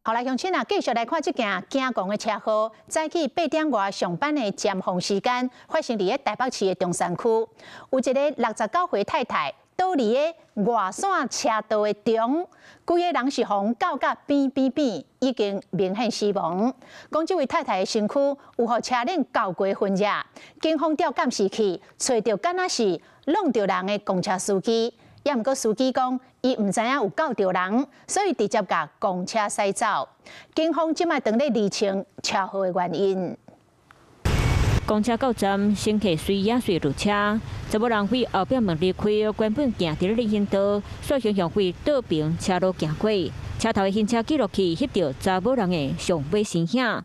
好來，鄉親啊，繼續來看這件驚狂的車禍。早起8點外上班的尖峰時間，發生佇咧台北市的中山區，有一个69歲太太倒佇咧外線車道的中，規个人是予人轎甲扁扁扁，已經明顯死亡。講這位太太的身軀有予車輪轎過痕跡，警方調監視器，揣著敢若是挵著人的公車司機。也毋過司機講，伊毋知影有轎著人，所以直接共公車駛走。警方這擺正咧釐清車禍的原因。公車到站，乘客隨也隨落車，查某人對後壁門離開，原本行佇咧人行道，煞向向對倒爿車路行過，車頭的行車記錄器翕著查某人的上尾身影。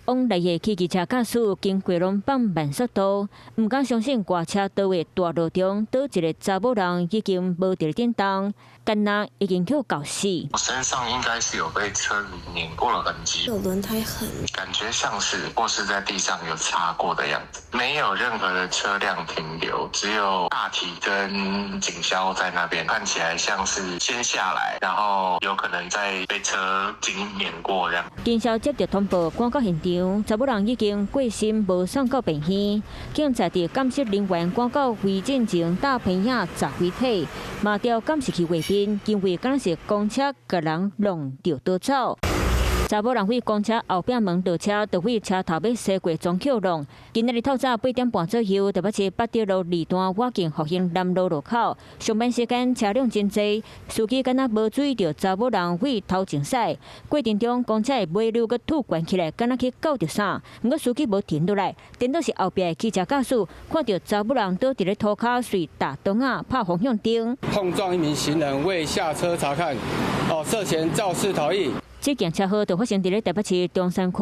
往來的汽機車駕駛經過攏放慢速度，毋敢相信外車道的大路中倒一个查某人已經無佇咧振動，敢若已經予轎死。我身上應該是有被車子碾過的痕跡，有輪胎痕，感覺像是或是在地上有擦過的樣子，沒有任何的車輛停留，只有大體跟警消在那邊，看起來像是先下來，然後有可能再被車經碾過這樣。警消接到通報，趕到現場，查某人已經過身，無送到病院。警察佇鑑識人員趕到會診前搭棚仔查遺體，嘛調監視器畫面，認為敢若是公車共人挵著逃走。查某人對公車後壁門落車，就對車頭欲駛過撞去挵。今仔日透早8點半左右，台北市八德路二段倚近復興南路路口，上班時間車輛真濟，司機敢若無注意著查某人對頭前駛，過程中公車的尾溜閣凸懸起來，敢若去轎著啥，毋過司機無停落來，顛倒是後壁的汽車駕駛看著查某人倒佇咧塗跤，隨打擋仔拍方向燈，碰撞一名行人未下車查看，哦，涉嫌肇事逃逸。這件車禍就發生佇咧台北市中山區，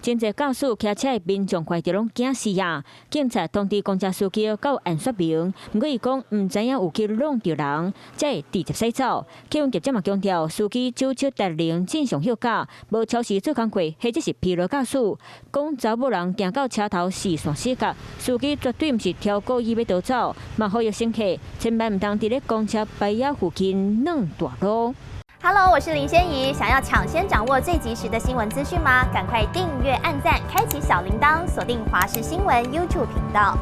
真濟駕駛騎車的民眾看著攏驚死啊！警察通知公車司機到案說明，毋過伊講毋知影有去挵著人，才會直接駛走。客運業者嘛強調，司機酒測達零正常休假，無超時做工課，或者是疲勞駕駛。講查某人行到車頭視線死角，司機絕對毋是超故意欲逃走，嘛呼籲乘客千萬毋通佇咧公車牌仔附近挵大路。 Hello，我是林仙怡。想要搶先掌握最及時的新聞資訊嗎？趕快訂閱、按讚、開啟小鈴鐺，鎖定華視新聞 YouTube 頻道。